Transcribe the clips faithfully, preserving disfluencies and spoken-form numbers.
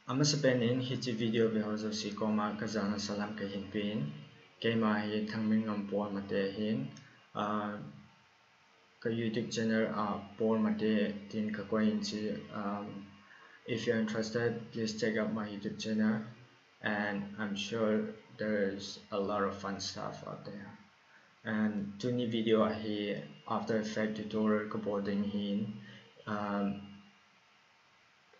Amasapen in hiche video ve ho jouse koma kajana salam kahin pen. Keima hi Thangminngam Paul Mate ahin, ah, ka YouTube channel a Paul Mate tin kakoi in chi. Um, if you're interested, please check out my YouTube channel, and I'm sure there's a lot of fun stuff out there. And tuni video a hi After Effects tutorial kabol ding ahin, um,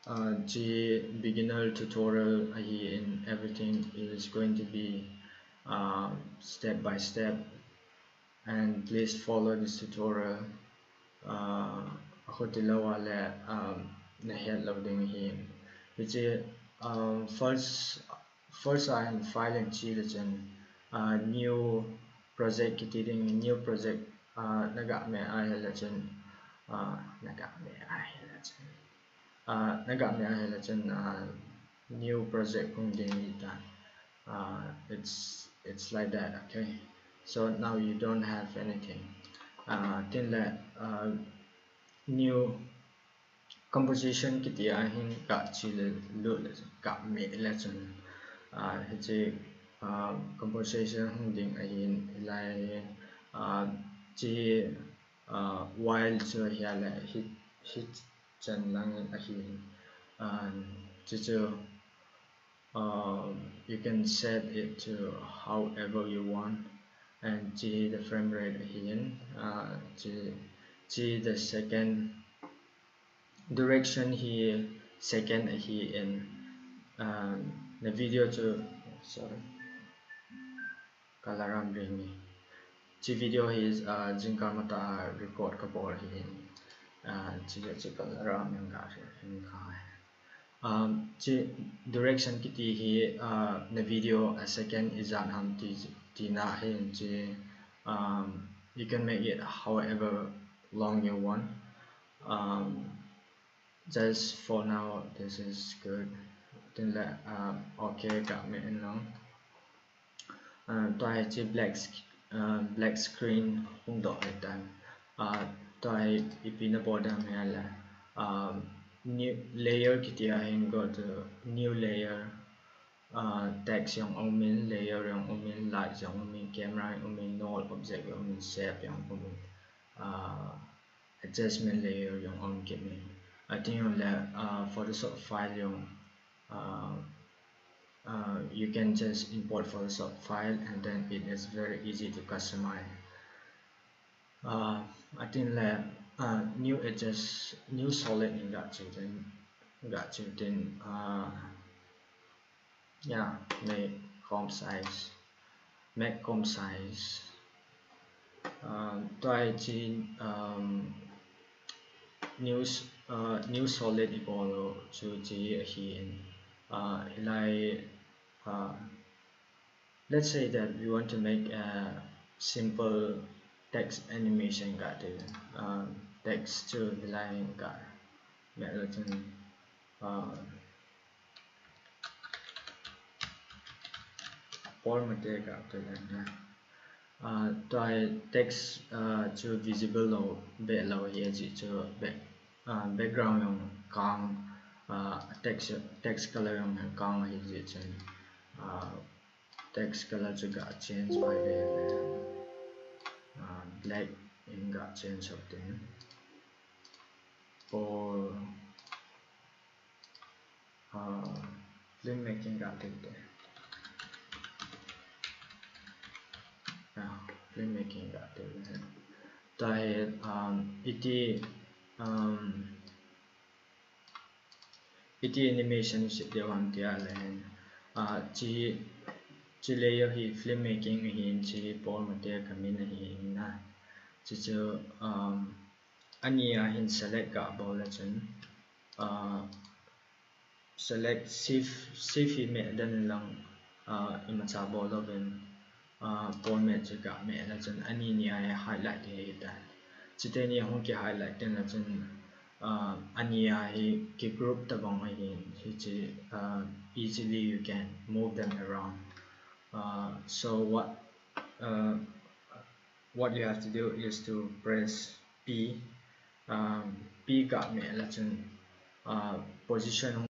uh, chi beginner tutorial ahin, everything is going to be, uh, step by step, and please follow this tutorial. Uh, akhuti lou a le, um, nahet lou ding ahin. Hiche, um, first, first a hin file in chi le chun, uh, new project kiti ding, new project, uh, naga me a hile chun, uh, naga me a hile chun, uh, naga me a hile chun, uh, new project hung ding ahitan. Uh, it's, it's like that, okay? So now you don't have anything. Uh, tin le, uh, new composition kiti a hin kachi le, lut le, kame le chun, ah, hiche, ah, composition hung ding ahin, hilai, ah, chi, ah, while chu hia le, hi, hichan lang ahin, ah, chi chu, um, you can set it to however you want, and chi the frame rate ahin, uh, chi, chi the second, direction hi second ahin, um, the video chu, sorry, kalaram ring ni. Chi video hi, uh, jingkah matah a record kabol ahin, uh, chi, chi kalaram ring ka, ring ka. Um, chi direction kiti hi, uh, na video a second ijat ham ti, tina ahin chi, um, you can make it however long you want. Um, just for now, this is good. Tin le, uh, okay, kame in lang. Uh, tua hi chi black sc-, uh, black screen hung doh ahitan. Uh, tua hi ipi nabol ding ham hile, um, new layer kiti a hin go to new layer, uh, text jong um in, layer jong um in, light jong um in, camera jong um in, null object jong um in, shape jong um in, uh, adjustment layer jong um kit in. Atin le, uh, Photoshop file jong, uh, uh, you can just import Photoshop file, and then it is very easy to customize. Uh, atin le, uh, new adjust, new solid in ga chu tin, ga chu tin, uh, yeah, make comp size, make comp size. Um, tua hi chi, um, new s-, uh, new solid ibol u chu chi ahin, uh, hilai, uh, let's say that we want to make a simple text animation ga ti, um, text chu hilai ga me le chun, uh, Paul Mate ga ti le na. Uh, tua hi text, uh, chu visible lou, be lou hi, chi chu back, uh, background jong kang, uh, text, text color jong kang hi, chi chun, uh, text color chu ga change pai ve le, uh, black in ga change ho tin. Paul, uh, filmmaking ga ti te. Ah, filmmaking ga ti te. Tua hi, um, iti, um, iti animation set ding ham ti a le, ah, chi, chi layer hi filmmaking ahin, chi Paul Mate kamin ahin na. Chi chu, um, ani a hin select ga bol le chun, ah, select shift, shift hi me den lang, ah, imacha bol louvin, ah, Paul Mate chu ga me le chun ani ni a hi highlight hi ahitan. Chuteni hung ki highlight ten le chun, ah, ani a hi ki group tabang ahin, hichi, ah, easily you can move them around. Ah, so what, ah, what you have to do is to press P, um, P ga me le chun, ah, position